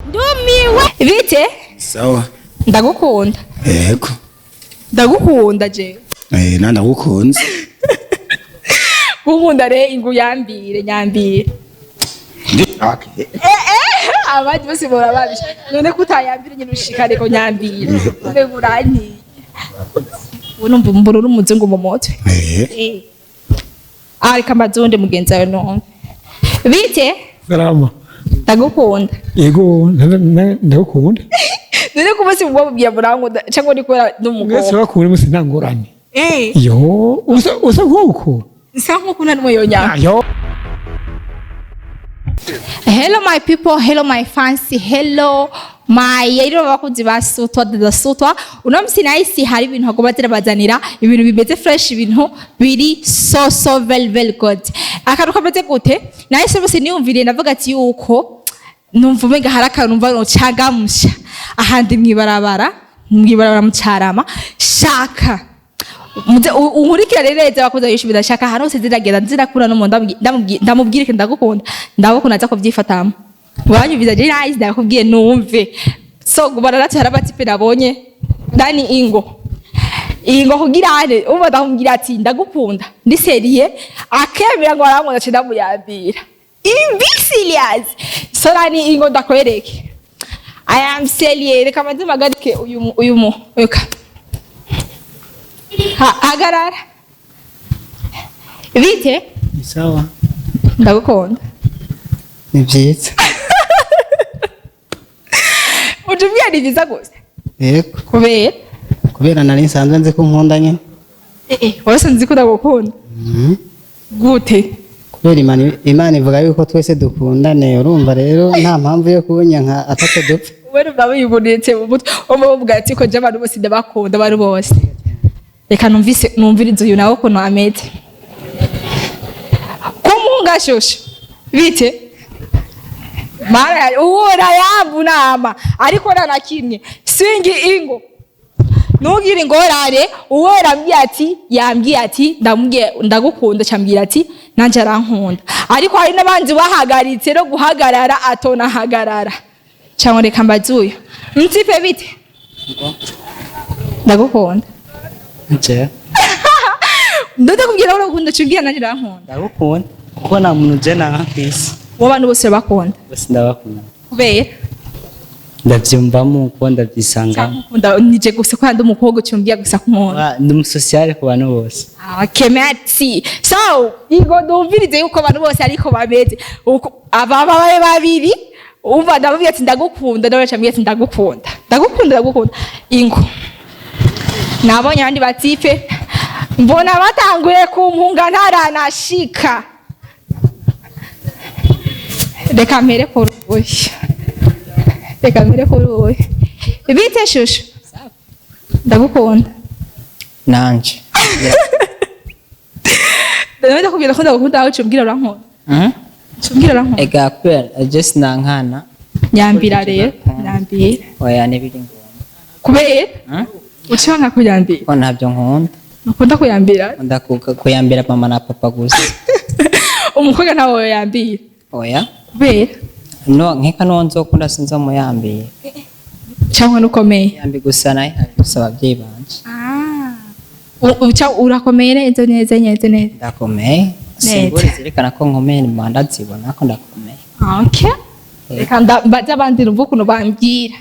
Ndumiwe. Bite? Sawa. Ndagukunda. Yego. Ndagukunda je. Eh, na ndagukunze. Gukunda re ingu yambire nyambire. Okay. Abandi bose bora babisha. None kutayambire nyine ushikare ko nyambire. Ube urantiye. Ubu numva mbura uri umuzungu mu mutwe. Eh. Eh. Ah, reka mbaze mugenzi wawe none. Bite? Salama. Ndagukunda. Yego, ndagukunda. None ku munsi mubabwira murankunda cyangwa ni kubera Mwese n'umukobwa. bakunda musi nta ngorane. Eh. Yo, usa nkuko. Nsa nkuko nta n'umwe yonyanga. Yo. Hello my people, hello my fans, hello my rero bakunzi ba Sutwa da Sutwa. Uno musi nahisi hari ibintu hagomba zirabazanira ibintu bimeze fresh, ibintu biri so so very very good. Akantu kameze gute? Nahise musi niyumviriye ndavuga ati yuko numva umenga hari akantu numva nocangamusha ahandi mwibarabara mu Carama shaka muze unkurikira rero neza bakoze yishu bidashaka ahantu hose ziragenda zirakura no mu ndamubwira ko ndagukunda ndabukunda aza kubyifatamo wanyumviza je nice ndakubwiye numve so gubana natwe hari abatipe nabonye ndani ingo ingo kugira ane umva ndamubwira ati ndagukunda ndi sérieux akemera ngo arankunda ce ndamuyambira be serious so nani ingo ndakwereke. I am sérieux. Reka manze magarike uyu mu uyu ka hagarara. Bite? Ni sawa. Ndagukunda. Ni byiza. Uje umbwira ni byiza gusa? Yego. Kubera? Kubera nari nsanzwe nzi ko nkunda nyine. Eh, wese nzi ko ndagukunda. Gute? Kubera Imana ivuga yuko twese dukundane, urumva rero nta mpamvu yo kunyanka atatu dupfa. Ubona uba wibonetse mu mutwe umwe uvuga ati ko je abantu bose ndabakunda abantu bose. Reka numvise numvirize uyu nawe ukuntu ameze kumuhunga shusho. Bite mara uwo yambunama ariko nta na kimwe singi ingo ntugire ingorane. Uwo yambwiye ati yambwiye ati ndamubwiye ndagukunda cyambwira ati nanje arankunda, ariko hari n'abandi bahagaritse no guhagarara atonahagarara cyangwa reka mbaze uyu mtipe. Bite? Ndagukunda. Je. Ndakubwira ko ndagukunda cyubwira nanje arankunda. Ndagukunda kuko nta muntu je nanka kwisi. Uwo abantu bose bakunda? Bose ndabakunda. Kubera? Ndavyumvamo uko ndavyisangamo. Ukunda nije gusa ko ndi umukobwa cyumbwira gusa kunkunda? Ndi umusosiyale ku bantu bose. Okay, merci. So, ingo numvirize yuko abantu bose ariko bameze. Uko aba babaye babiri, umva ndamubwira ati ndagukunda, nawe acambwira ati ndagukunda. Ndagukunda, ndagukunda. Ingo. Nabonye abandi batipe mbona batanguye kumpunga ntaranashika. Reka mpere kuri uyu. Reka mpere kuri uyu. Bite shusho? Ndagukunda. Nanje. Ndabona ndakubwira ko ndagukunda aho ucumbwira urankunda. Ucumbwira urankunda. Ega kubera je sinankana. Nyambira rero, nyambira. Oya, ntibiri ngombwa. Kubera? Uciye kuyambira? Ko ntabyo nkunda. Ukunda kuyambira? Nkunda kuyambira mama na papa gusa. Umukobwa ntawe yambira? Oya. Kubera? No nkeka nuwo nzokunda sinzomuyambiye. Cyangwa nukomeye? Yambi gusa naye gusa ababyeyi banje. Uca urakomeye neza neza neza neza. Ndakomeye. Simburi zerekana ko nkomeye ni manda zibona ko ndakomeye. Okay. Reka mbaze abandi numva ukuntu bambwira.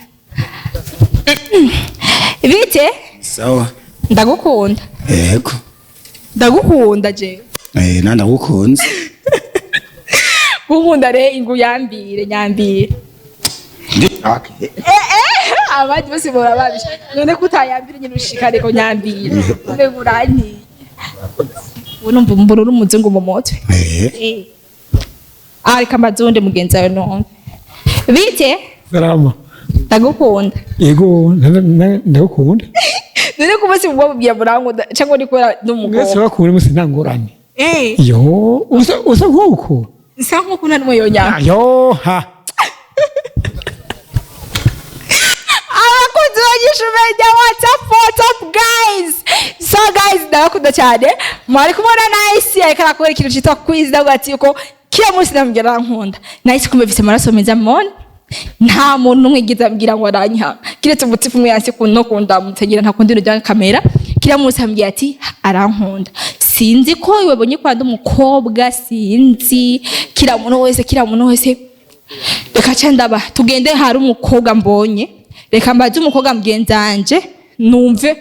Bite? Sawa. Ndagukunda. Yego. Ndagukunda je. Eh, na ndagukunze. Gukunda re ingu yambire nyambire. Okay. Abandi bose bora babisha. None kutayambire nyine ushikare ko nyambire. Ube urantiye. Ubu numva mbura uri umuzungu mu mutwe. Eh. Eh. Ah, reka mbaze uwundi mugenzi wawe none. Bite? Salama. Ndagukunda. Yego, ndagukunda. None ku munsi mubabwira murankunda cyangwa ni kubera Mwese n'umukobwa? bakunda musi nta ngorane. Eh. Yo, usa nkuko. Nsa nkuko nta n'umwe yonyanga. Yo, ha. Abakunzi banyishu media, what's up, what's up guys? So guys, ndabakunda cyane. Mwari kubona Nice ariko arakora ikintu cyitwa quiz ndavuga ati yuko kila munsi ndamubwira arankunda. Nice kumbe mfise amaraso meza mon. Nta muntu n'umwe yigeze ambwira ngo aranyanka, kiretse umutipe umwe yanse no kundamutsa, ngira nta kundi rya kamera. Kiriya munsi ambwiye ati arankunda. Sinzi ko wabonye ko ndi umukobwa, sinzi. Kiriya muntu wese, kiriya muntu wese, reka ca ndaba tugende. Hari umukobwa mbonye, reka mbaze umukobwa mugenzanje, numve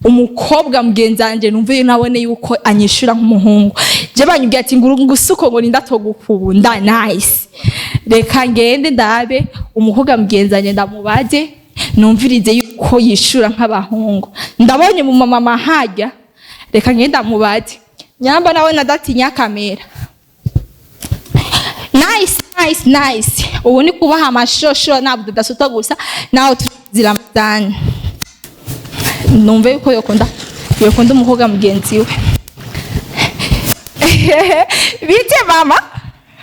umukobwa mugenzanje, numve nabone yuko anyishura nk'umuhungu. Je banyubwiye ati nguru ngusuko ngo nindatogukunda. Nice, reka ngende ndabe umukobwa mugenzanje, ndamubaze, numvirize yuko yishura nk'abahungu. Ndabonye mu mama hajya, reka ngende ndamubaze nyamba nawe nadatinya kamera. Nice, nice, nice. Ubu ni kubaha amashosho, ntabwo tudasuta gusa naho tuziramazani. Numve yuko yokunda umukobwa mugenzi we. Bite mama?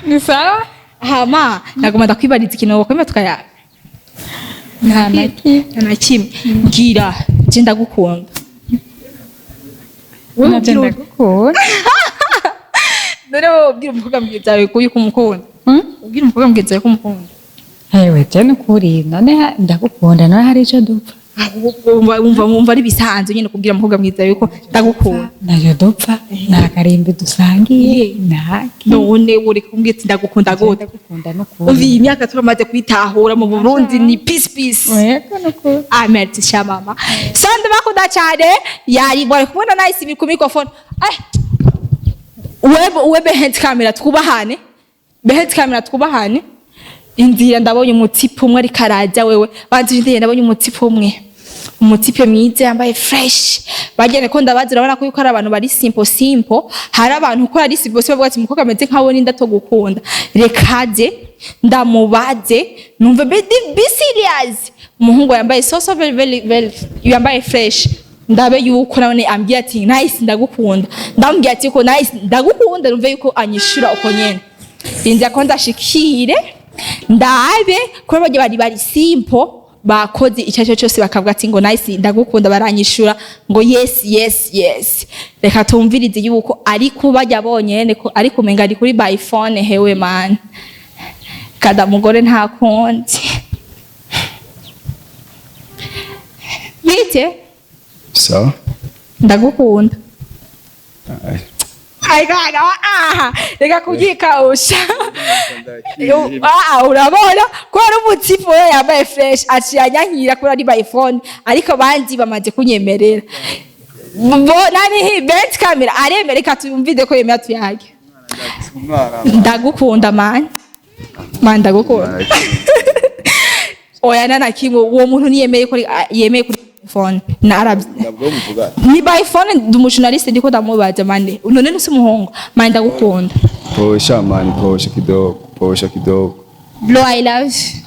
Ni sawa. Hama nagomba ndakwibariza ikintu wakwemera tukayaga. Nta na kimwe. Nta na kimwe. Mbwira, je ndagukunda. Wewe Navyo ndagukunda. None wowe ubwira umukobwa mugenzi wawe ko yuko umukunda? Hmm? Ubwira umukobwa mugenzi wawe ko umukunda? Ewe, je nukuri none ndagukunda, none hari ico dupfa? Ahubwo wumva ari bisanzwe nyine kubwira umukobwa mwiza yuko ndagukunda? Ntacyo dupfa, nta karimbi dusangiye, ntaki. None uri kumbwira ati ndagukunda gute? Ndagukunda nukuri. Umva, iyi myaka turamaze kwitahura mu Burundi ni peace, peace. Yego, nukuri. Ah, merci sha mama. So ndabakunda cyane. Yari bari kubona Nice ku microphone. Eh, wewe behind camera, twubahane. Behind camera, twubahane. Inzira, ndabonye umutipe umwe ariko araja. Wewe banze indira, ndabonye umutipe umwe, umutipe mwiza yambaye fresh. Bagene ko ndabazi, urabona ko yuko ari abantu bari simple simple. Hari abantu ko ari simple simple bavuga ati umukobwa ameze nkawe ninda to gukunda. Rekaje ndamubaze numve. Be serious. Umuhungu yambaye so so very very very, yambaye fresh, ndabe yuko nawe ambwiye ati Nice ndagukunda. Ndamubwiye ati ko Nice ndagukunda, numve yuko anyishura uko nyene. Inzira ko ndashikire ndabe ko bajya bari simple, bakoze icyo aricyo cyose bakavuga ati ngo Nice ndagukunda, baranyishura ngo yes, yes, yes. Reka tumvirize yuko ari kuba bonyene ko ari kumenga ari kuri by phone. Hewe man, kada mugore nta kundi bite? Sawa. Ndagukunda. Ai. Ayikana aha, reka kubyikausha. Ah, urabona ko ari umutipe we yambaye fresh, aciye anyankira kubera ari by phone, ariko abandi bamaze kunyemerera. Bo nani hi bent camera aremera, reka tuyumvide ko yemera tuyage. Ndagukunda man, man, ndagukunda. Oya, nana kimwe, uwo muntu niyemeye kuri, yemeye kuri phone narabye. Nabwo muvuga. Ni by phone, ndi umujournaliste, ndiko ndamubaza mane. None nusi umuhungu mane, ndagukunda. Posha man, posha kidogo, posha kidogo. Bro, I love you.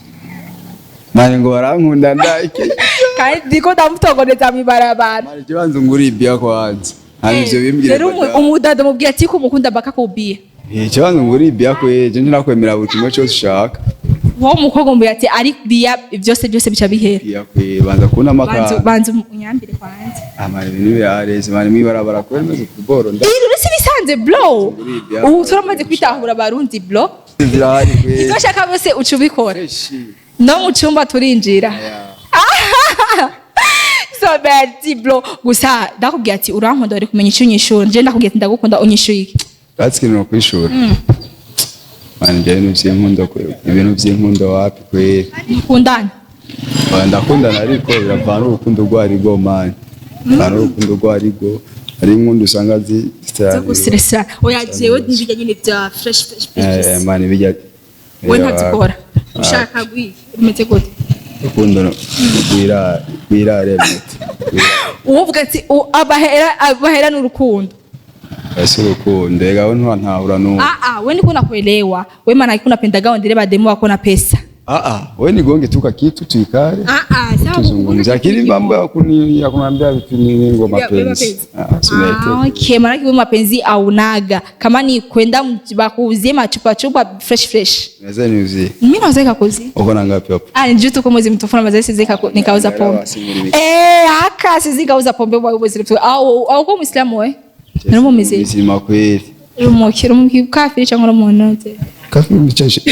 Mani ngo barankunda ndake. Kandi ndiko ndamutogoneza mw'ibarabara. Mani kibanza nguri ibya kwanza. Hano ivyo bimbwira. Rero umudada mubwira ati ko umukunda bakakubwiye. Eh, kibanza nguri ibya kweje ntirakwemera buri kimwe cyose ushaka. Wowe umukobwa mubwira ati ari biya byose byose bica bihera. Ibya kwe banza kubona Banza amakara. banza unyambire kwanza. Amara ibintu birareze mani mwibarabara kwemeza kuboro nda. Iri uretse bisanze bro. Ubu turamaze kwitahura abarundi bro. Zirahari kwe. Ivyo ushaka byose uca ubikora. Fresh. No mu cyumba turinjira. So merci bro. Gusa ndakubwira ati urankunda, uri kumenya icyo unyishura. Nje ndakubwira ati ndagukunda, unyishuye iki? That's kintu kwishura. Mani ibyo bintu by'inkundo kwe, ibintu by'inkundo wapi kwe. Mukundana. Oya, ndakundana ariko biravana urukundo rwo ari rwo mani. Bivana urukundo rwo ari rwo. Hari inkundo usanga Zo zitari. gustressa. Oya, jewe nibijya nyine bya fresh fresh Eh, fresh. mani bijya. We ntazikora. Ushaka gwiki? Bimeze gute? Urukundo rwira rwiraremete. Uvuga ati abahera n'urukundo. Ese urukundo ega we ntwantahura n'ubu. Ah ah, we niko nakuelewa. We maana unapendaga ndire demo wako na pesa. Ah ah, we nigonge tu kakitu tuikale. Ah ah, sawa. Tuzungumze lakini mambo ya kuni ya kuniambia vitu nini ngo Ya, mapenzi. mapenzi. Ah, sinete. Ah, okay, maana wewe mapenzi aunaga. Kama ni kwenda bakuuzie machupa chupa fresh fresh. Naweza niuzie. Mimi naweza kukuuzia. Uko na ngapi hapo? Ah, njoo tu kwa mwezi mtofuna mazoezi sizi nikauza pombe. Eh, aka sizi kauza pombe kwa mwezi mtu. Au kwa Muislamu we? Ni mumizi. Mizima kweli. Rumukira umukafiri cyangwa umuntu. Kafiri mchache.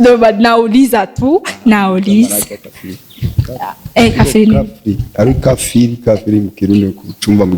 No, but nauliza tu, nauliza. Kafiri. Eh, kafiri. Kafiri ari kafiri, kafiri mu Kirundi kucumva mu